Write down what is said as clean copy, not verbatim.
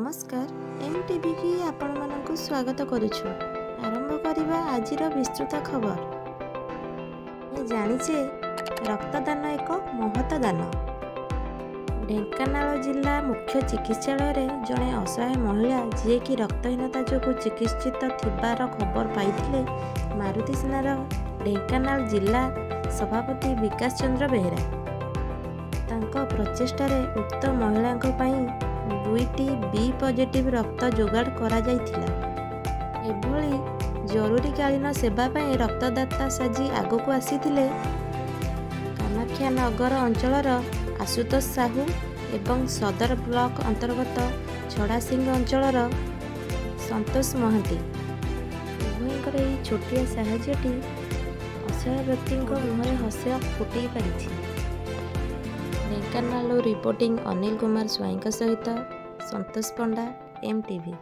ନମସ୍କାର, ଏମ୍ ଟିଭିକି ଆପଣମାନଙ୍କୁ ସ୍ୱାଗତ କରୁଛୁ। ଆରମ୍ଭ କରିବା ଆଜିର ବିସ୍ତୃତ ଖବର। ଆମେ ଜାଣିଛେ, ରକ୍ତଦାନ ଏକ ମହତ ଦାନ। ଢେଙ୍କାନାଳ ଜିଲ୍ଲା ମୁଖ୍ୟ ଚିକିତ୍ସାଳୟରେ ଜଣେ ଅସହାୟ ମହିଳା, ଯିଏକି ରକ୍ତହୀନତା ଯୋଗୁଁ ଚିକିତ୍ସିତ ଥିବାର ଖବର ପାଇଥିଲେ ମାରୁତି ସେନାର ଢେଙ୍କାନାଳ ଜିଲ୍ଲା ସଭାପତି ବିକାଶ ଚନ୍ଦ୍ର ବେହେରା। ତାଙ୍କ ପ୍ରଚେଷ୍ଟାରେ ଉକ୍ତ ମହିଳାଙ୍କ ପାଇଁ ଦୁଇଟି ବି ପଜିଟିଭ୍ ରକ୍ତ ଯୋଗାଡ଼ କରାଯାଇଥିଲା। ଏଭଳି ଜରୁରୀକାଳୀନ ସେବା ପାଇଁ ରକ୍ତଦାତା ସାଜି ଆଗକୁ ଆସିଥିଲେ କାମାକ୍ଷାନଗର ଅଞ୍ଚଳର ଆଶୁତୋଷ ସାହୁ ଏବଂ ସଦର ବ୍ଲକ ଅନ୍ତର୍ଗତ ଛଡ଼ାସିଂ ଅଞ୍ଚଳର ସନ୍ତୋଷ ମହାନ୍ତି। ଉଭୟଙ୍କର ଏହି ଛୋଟିଆ ସାହାଯ୍ୟଟି ଅସହାୟ ବ୍ୟକ୍ତିଙ୍କ ମୁହଁରେ ହସ ଫୁଟେଇ ପାରିଛି। ଢେଙ୍କାନାଳରୁ ରିପୋର୍ଟିଂ ଅନିଲ କୁମାର ସ୍ୱାଇଁଙ୍କ ସହିତ ସନ୍ତୋଷ ପଣ୍ଡା, ଏମ୍ ଟିଭି।